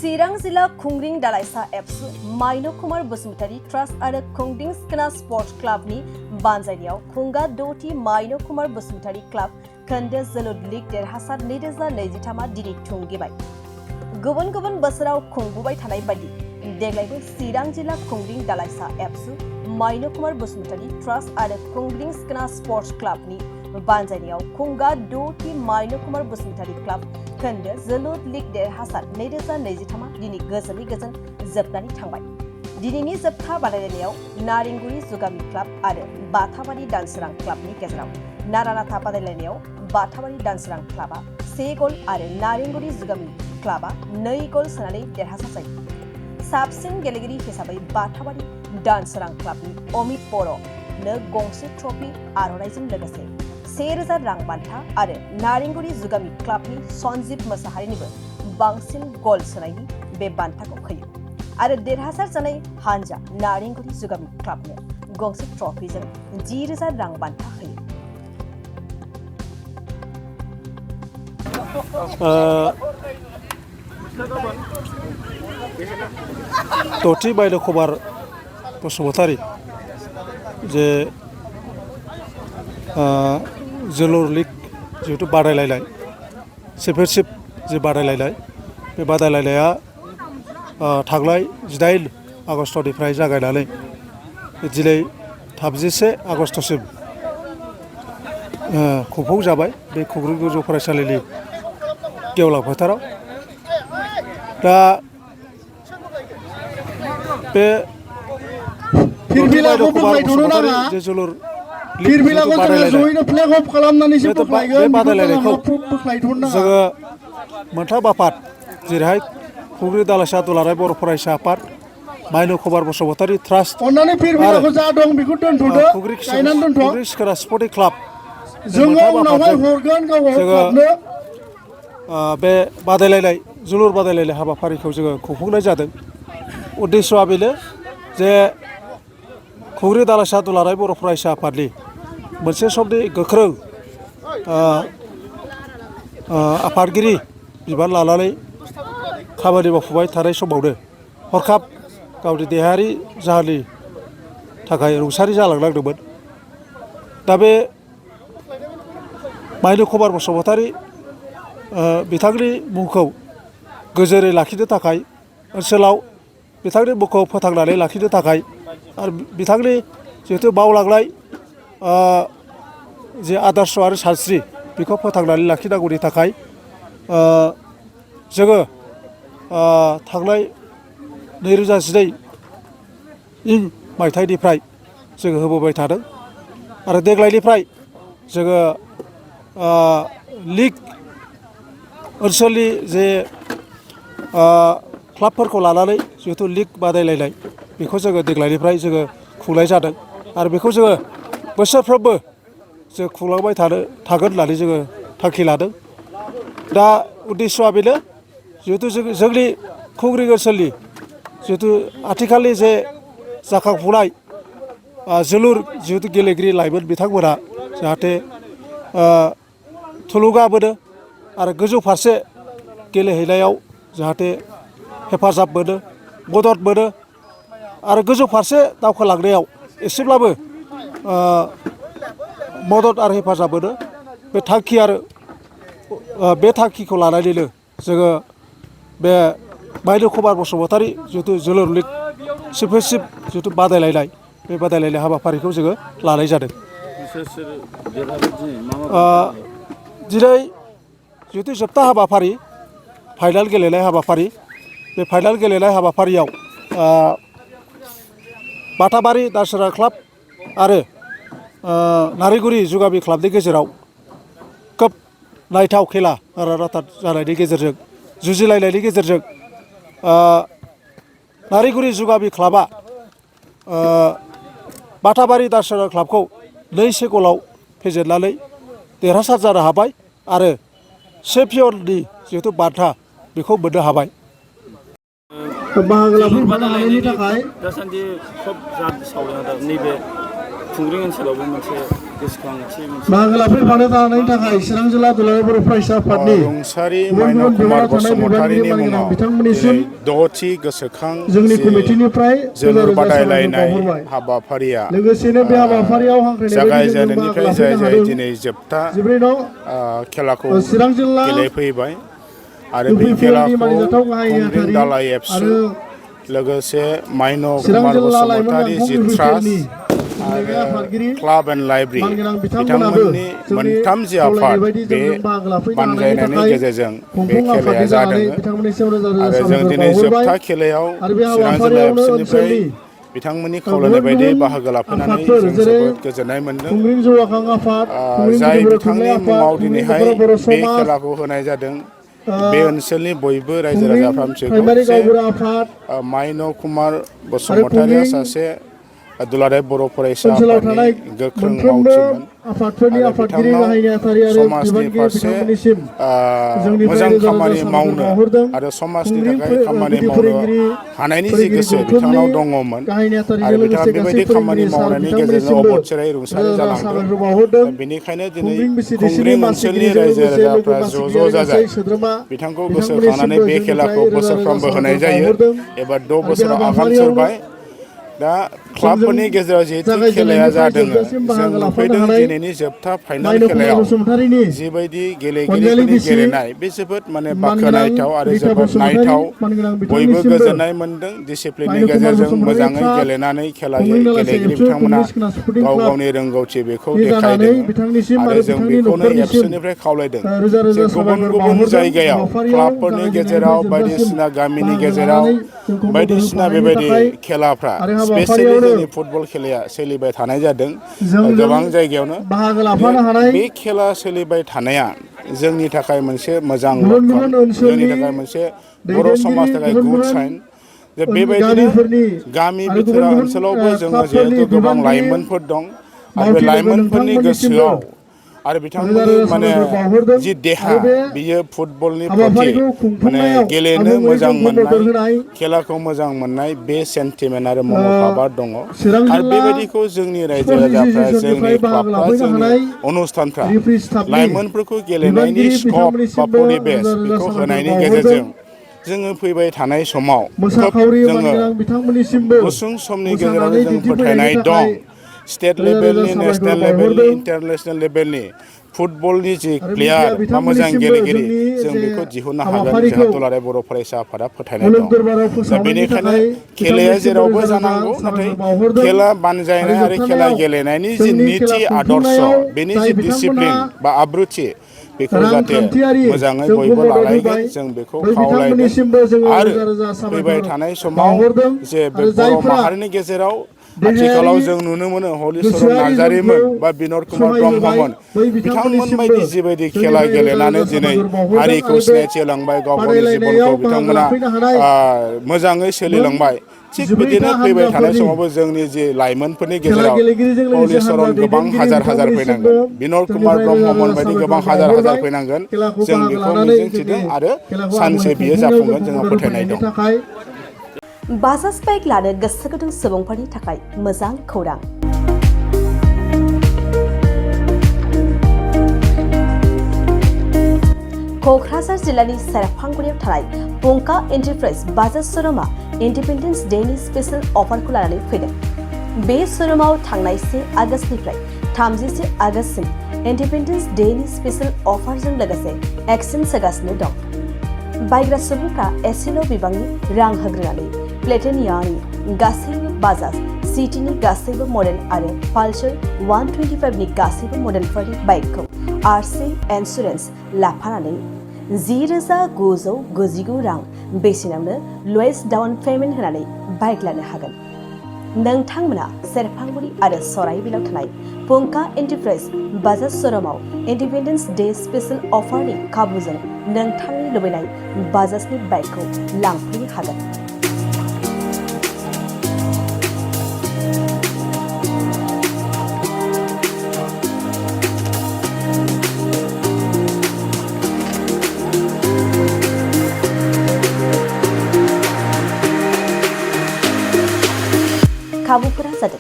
चिरां जिल्ला खुंग्रिं दालाइसा एबसु माइनो कुमार बसुमतारी ट्रास्ट आरो खुंग्रिं स्किना स्पर्ट्स क्लाबनि बानजायनायाव खुंगा द'थि माइनो कुमार बसुमतारी क्लाब खोन्दो जोलुर लीग देरहासार 2023 दिनै थुंगेबाय। गुबुन गुबुन बोसोराव खुंबोबाय थानाय बायदि देग्लायबो चिरां जिल्ला खुंग्रिं दालाइसा एबसु माइनो कुमार बसुमतारी ट्रास्ट आरो खुंग्रिं स्किना स्पर्ट्स क्लाबनि बानजायनायाव खुंगा द'थि माइनो कुमार बसुमतारी क्लाब खोन्दो जोलुर लीग देरहासार 2023 दिनै गोजोनै गोजोन जोबनानै थांबाय। दिनैनि जोबथा बादायलायनायाव नारेंगुरी जुगामि क्लाब आरो बाथाबारि दानसोरां क्लाबनि गेजेराव नारा-नाथा बादायलायनायाव बाथाबारि दानसोरां क्लाबा 1 गल आरो नारेंगुरी जुगामि क्लाबा 2 गल सोनानै देरहासार जायो। साबसिन गेलेगिरि हिसाबै बाथाबारि दानसोरां क्लाबनि अमित बर'नो गंसे ट्रफी आर'नाइजों लोगोसे 1000 रां बान्था आरो नारेंगुरी जुगामि क्लाबनि सन्जीब मोसाहारिनिबो बांसिन गल सोनायनि बे बान्थाखौ होयो आरो देरहासार जानाय हानजा नारेंगुरी जुगामि क्लाबनो गंसे ट्रफीजों 10,000 रां बान्था होयो। द'थि माइनो कुमार बसुमतारी जे जोलुर लीग जिहेतु बादायलायनाय चेम्पियनशिप जे बादायलायनाय बे बादायलायनाया थांनाय 18 आगस्टनिफ्राय जागायनानै दिनै 31 आगस्टसिम खुंफुंजाबाय बे खुंग्रिं गोजौ फरायसालिनि गेवलां फोथाराव। दा बे जे जोलुर बादायलायनायखौ जोङो मोनथाम आफाद जेरैहाय खुंग्रिं दालाइसा दुलाराय बर' फरायसा आफाद, माइनो कुमार बसुमतारी ट्रास्ट आरो खुंग्रिं स्किना स्पर्टिं क्लाब जोङो बे बादायलायनाय जोलुर बादायलायनाय हाबाफारिखौ जोङो खुंफुंनाय जादों। उद्देश्यआ बेनो जे खुंग्रिं दालाइसा दुलाराय बर' फरायसा आफादनि मोनसे समनि गोख्रों आफादगिरि बिबान लानानै खामानि मावफुबाय थानाय समावनो हरखाब गावनि देहायारि जाहोननि थाखाय रुंसारि जालांनांदोंमोन। दा बे माइनो कुमार बसुमतारी बिथांनि मुंखौ गोजोरै लाखिनो थाखाय ओनसोलाव बिथांनि मुंखौ फोथांनानै लाखिनो थाखाय आरो बिथांनि जिहेतु मावलांनाय जे आदर्श आरो सानस्रि बेखौ फोथांनानै लाखिनांगौनि थाखाय जोङो थांनाय 2012 मायथाइनिफ्राय जोङो होबोबाय थादों आरो देग्लायनिफ्राय जोङो लीग ओनसोलनि जे क्लाबफोरखौ लानानै जिहेतु लीग बादायलायनाय बेखौ जोङो देग्लायनिफ्राय जोङो खुंनाय जादों आरो बेखौ जोङो बोसोरफ्रोमबो जों खुंलांबाय थागोन होननानै जोङो थांखि लादों। दा उद्देश्यआ बेनो जिहेतु जोंनि खुंग्रिं ओनसोलनि जिहेतु आथिखालनि जे जाखांफुनाय जोलुर जिहेतु गेलेगिरि लाइमोन बिथांमोना जाहाथे थुलुंगा मोनो आरो गोजौ फारसे गेलेहैनायाव जाहाथे हेफाजाब मोनो, मदद मोनो आरो गोजौ फारसे दावखोलांनायाव एसेब्लाबो मदद आरो हेफाजाब मोनो बे थांखिखौ लानानैनो जोङो बे माइनो कुमार बसुमतारी जिहेतु जोलुर लीग चेम्पियनशिप जिहेतु बादायलायनाय बे बादायलायनाय हाबाफारिखौ जोङो लानाय जादों। दिनै जिहेतु जोबथा हाबाफारि फाइनाल गेलेनाय हाबाफारि बे फाइनाल गेलेनाय हाबाफारियाव बाथाबारि दानसोरां क्लाब आरो नारेंगुरी जुगामि क्लाबनि गेजेराव खोब नायथाव खेला नारा-नाथा जानायनि गेजेरजों जुजिलायनायनि गेजेरजों नारेंगुरी जुगामि क्लाबा बाथाबारि दानसोरां क्लाबखौ 2 गलाव फेजेननानै देरहासार जानो हाबाय आरो चेम्पियननि जिहेतु बान्था बेखौ मोननो हाबाय। जोलुर बादायलायनायनि दासान्दि खोब सावरायना नैबे खुंग्रिं ओनसोलावबो मोनसे गोसोखांथि बाहागो लाफैफानो थानायनि थाखाय चिरां जिल्ला दुलाराय बर' फरायसा आफादनि रुंसारि गुबुन माइनाव गुबुन कुमार बिबानाव थानाय बसुमतारिनि बिबानगिरि मुङाव बिथांमोननिसिम दिनै 6थि गोसोखां जोंनि जे कमिटिनिफ्राय रोजा जोलुर रोजा साबायखर बादायलायनाय बावहरबाय। हाबाफारिया लोगोसेनो बे हाबाफारियाव हांख्रायनाय बायदि जों बाहागो जागायजेननायनिफ्राय लाफैनो जाय हादों। दिनै जोबथा 14 खेलाखौ चिरां जिल्ला गेलेफैबाय आरो बे UPPL नि खेलाखौ मानिजाथाव गाहाय खुंग्रिं नेहाथारि दालाइ एबसु आरो लोगोसे माइनाव चिरां कुमार जिल्ला लाइमोन बसुमतारि गांखं जि UPPL नि ट्रास्ट गेलेग्रा आरो आफादगिरि क्लाब एन्ड लाइब्रेरि मानगोनां बिथांमोनाबो बिथांमोननि जोंनि मोनथाम जि खावलायनाय आफाद बायदि बे जोंजों बाहागो लाफैनो हानायनि बानजायनायनि थाखाय गेजेरजों बे खुंफुं खेलाया आफादनि जादों जानानै बिथांमोननिसिम रोजा रोजा आरो जों साबायखर दिनै बावहरबाय। जोबथा खेलायाव आरो बे चिरां जिल्ला हाबाफारियावनो एबसुनिफ्राय ओनसोलनि बिथांमोननि खावलायनाय गुबुन बायदि गुबुन बाहागो लाफैनानै आफादफोर जों जेरै जोबोद गोजोननाय मोनदों। खुंग्रिं जौगाखां आफाद, खुंग्रिं जाय गिदिर बर' बिथांनि थुनलाइ आफाद, मुङाव खुंग्रिं दिनैहाय गथ'फोर बर' बे समाज, खेलाखौ होनाय जादों बे ओनसोलनि बयबो रायजो खुंग्रिं राजाफ्रा मिथिगौ प्राइमारि जे गावबुरा आफाद माइनाव कुमार आरो बसुमतारिया खुंग्रिं सासे दुलाराय बर' फरायसा ओनसोलाव आफादनि थानाय गोख्रों मोनफ्रोमबो मावथिमोन आफादफोरनि आरो आफादगिरि बिथांनाव गाहाय नेहाथारि आरो समाजनि बिबानगिरि फारसे बिथांमोननिसिम जोंनिफ्राय मोजां रोजा रोजा खामानि साबायखर मावनो बावहरदों। आरो समाजनि खुंग्रिं थाखाय खामानि गुदि मावनो फोरोंगिरि हानायनि जि फोरोंगिरि गोसो गौथुमनि बिथांनाव दङमोन गाहाय नेहाथारिजों आरो बिथाङा लोगोसे गासै बेबायदि खामानि फोरोंगिरि सार मावनायनि गेजेरजों बिथांमोननिसिमबो अबथिरायै रुंसारि रोजा रोजा जालांदों। साबायखर बावहरदों। बेनिखायनो दिनै खुंग्रिं बिसिडिसिनि खुंग्रिं ओनसोलनि मासिगिरिजों रायजो लोगोसे लोगो राजाफ्रा मासिगिरि ज' आरो गासै जाजाय सोद्रोमा बिथांखौ गोसोखांनानै बिथांमोननिसिमबो बे जोंनिफ्राय खेलाखौ रोजा रोजा बोसोरफ्रामबो होनाय साबायखर जायो। बावहरदों। एबा 6 आरो बे बोसोराव आगान हाबाफारियावनो सुरबाय। दा जोंजों क्लाबफोरनि गेजेराव जिहेतु खेलाया जागायजेननायनिफ्राय जादों जोबजासिम जों बाहागो लाफानो नुफैदों हानाय दिनैनि जोबथा फाइनाल माइनाव कुमार खेलायाव बसुमतारिनि जिबायदि अनजालि गेलेगिरिफोरनि बिसि गेलेनाय बे जोबोद माने मानगोनां बाख्नायथाव आरो रिता जोबोद बसुमतारि नायथाव मानगोनां बयबो बिथांनिसिमबो गोजोननाय मोनदों। डिसिप्लिननि माइनाव कुमार गेजेरजों बसुमतारि मोजाङै ट्रास्ट गेलेनानै खेला खुंग्रिं दालाइसे गेलेगिरि एबसु बिथांमोना खुंग्रिं सिखोना स्पर्टिं गाव क्लाब गावनि रोंगौथि बेखौ नि जानानै देखायदों बिथांनिसिम आरो जों बिथांनि बेखौनो न'खरनिसिम एबसुनिफ्राय खावलायदों रोजा जे रोजा गुबुन साबायखर गुबुन बावहरदों। जायगायाव हाबाफारियाव क्लाबफोरनि जागायजेननायनिफ्राय गेजेराव जोबजासिम बायदिसिना गामिनि बाहागो गेजेराव लानानै जोंखौ मदद बायदिसिना होफानायनि बेबायदि थाखाय खेलाफ्रा आरो स्पेसियेलि हाबाफारियावनो जोंनि फुटबल खेलाया सोलिबाय थानाय जादों जोंजों गोबां जायगायावनो। बाहागो लाफानो हानाय बे खेला सोलिबाय थानाया जोंनि थाखाय मोनसे मोजां गुबुन लक्षन, गुबुन जोंनि ओनसोलनि थाखाय मोनसे बर' दैदेनगिरि समाजनि थाखाय गुबुन गुड गुबुन साइन। जे बेबायदिनो गामिफोरनि गामि आरो गुबुन बिथोरा गुबुन ओनसोलावबो जोङो क्लाबफोरनि जिहेथु गोबां बिबानगिरि लाइमोनफोर दं आरो बे मावथि लोगो लाइमोनफोरनि नोंथांमोननिसिमबो गोसोआव आरो रोजा बिथांमोननि रोजा माने साबायखर बावहरदों। जि देहा आरो बे बियो फुटबलनि प्रति हाबाफारिखौ माने खुंफुंनायाव गेलेनो आबुङै मोजां जोंखौ मोननाय मदद होनाय खेलाखौ मोजां मोननाय बे सेन्टिमेन्ट आरो मन'भाबा दङ। चिरां आरो जिल्ला बेबायदिखौ जोंनि रायजो स्पर्टस राजाफ्रा जोंनि एस'सियेसननिफ्राय बाहागो क्लाबफ्रा लाफैनो जोंनि हानाय अनुस्थानफ्रा रिफ्रि स्टाफनि लाइमोनफोरखौ गेलेनायनि बिबानगिरि स्कप बा बिथांमोननिसिमबो परिबेस रोजा रोजा बेखौ साबायखर होनायनि बावहरदों। गेजेरजों जोङो फैबाय थानाय समाव खोब मोसाखावरि जोङो मानगोनां बिथांमोननिसिमबो गुसुं समनि गेजेरावनो मोसानानै जों दिन्थिफैनायनि फोथायनाय थाखाय दं स्टेट रोजा रोजा लेभेलनि साबायखर नेसनेल लेभेलनि बावहरदों। इन्टारनेसनेल लेभेलनि फुटबलनि जि आरो प्लेयार मिडिया बा मोजां बिथांमोननिसिमबो गेलेगिरि जोंनि जों जे बेखौ दिहुननो हागोन जोंहा हाबाफारिखौ दुलाराय बर' फरायसा आफादा फोथायनाय मुलुग दं। दरबाराव दा फोसावनायनि बेनिखायनो थाखाय खेलाया बिथांमोननिसिमबो जेरावबो रोजा रोजा जानांगौ नाथाय साबायखर बावहरदों। खेला बानजायनाय आरो खेला जोबथारनायाव गेलेनायनि जि जोंनि खेला निति आदर्श खुंफुंनायाव बेनि जाय जि बिथांमोनहा डिसिप्लिन बा आब्रुथि बेखौ जाहाथे रांखान्थियारि मोजाङै जोंखौ बयबो मदद लालायगोन होबाय जों बेखौ बै खावलायदों। बिथांमोननिसिमबो जोङो आरो रोजा रोजा फैबाय साबायखर थानाय समाव बावहरदों। जे बे आरो बर' जायफोरा माहारिनि गेजेराव देहायारि आथिखालाव जों नुनो मोनो हलिचरन गोसोआरि जोंखौ नार्जारिमोन बा बिनद कुमार सहाय होबाय ब्रह्ममोन बै बिथांमोन बिथांमोननिसिमबो बायदि जिबायदि खेला जोंनिफ्राय रोजा गेलेनानै रोजा दिनै साबायखर बावहरदों। हारिखौ आरो बे सिनायथि होलांबाय गाव गावनि जिबनखौ बादायलायनायाव बाहागो बिथांमोना लाफैनो हानाय मोजाङै सोलिलांबाय। थिग 18था बिदिनो फैबाय थानाय हानजाफोरनि समावबो जोंनि जि लाइमोनफोरनि खेला गेजेराव गेलेगिरिजों लोगोसे हानजा हलिचरन गोबां दैदेनगिरि हाजार हाजार बिथांमोननिसिमबो फैनांगोन बिनद कुमार जोंनिफ्राय रोजा ब्रह्ममोन रोजा बायदि साबायखर गोबां हाजार हाजार बावहरबाय। फैनांगोन खेलाखौ जों बाहागो बेखौ लानानै जोंनि मिजिंथिदों आरो खेलाखौ आबुङै सानसे बियो खुंफुंनायाव जाफुंगोन जोंखौ जोंहा मदद फोथायनाय होफैनायनि दं। थाखाय बाजाज बाइक लानो गोसो गुदुं सुबुंफोरनि थाखाय मोजां खौरां। क'क्राझार जिल्लानि सेरफांगुरियाव थानाय पंका एन्टारप्राइज बाजाज श'रुमआ इन्डिपेन्डेन्स डेनि स्पेशेल अफारखौ लानानै फैदों। बे श'रुमाव थांनाय 1 आगस्तनिफ्राय 31 आगस्तसिम इन्डिपेन्डेन्स डेनि स्पेशेल अफारजों लोगोसे एक्सचेन्ज होगासिनो दं। बायग्रा सुबुंफ्रा एसेल' बिबांनि रां होग्रोनानै प्लेटिनियानि गासैबो बाजाज सिटिनि गासैबो मडेल आरो पालसार 125नि गासैबो मडेलफोरनि बाइकखौ आरसि इन्सुरेन्स लाफानानै 10,999 रां बेसेनावनो लवेस्ट डाउन पेमेन्ट होनानै बाइक लानो हागोन। नोंथांमोना सेरफांगुरि आरो सराइबिलाव थानाय पंका एन्टारप्राइज बाजाज श'रुमाव इन्डिपेन्डेन्स डे स्पेशेल अफारनि खाबुजों नोंथांनि लुबैनाय बाजाजनि बाइकखौ लांफैनो हागोन। खाबुफोरा जादों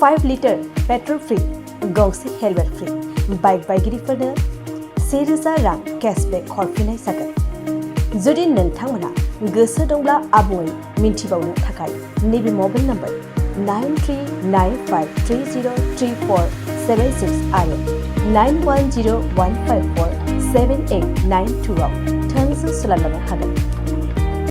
5 लिटार पेट्रल फ्री गंसे हेलमेट फ्रि बाइक बायगिरिफोरनो 1000 रां केशबेक हरफिननाय जागोन जुदि नोंथांमोना गोसो दंब्ला आबुङै मिन्थिबावनो थाखाय नैबे मबाइल नम्बर 9395303476 आरो 9101547892 आव थोंजों सोलायलांनो हागोन।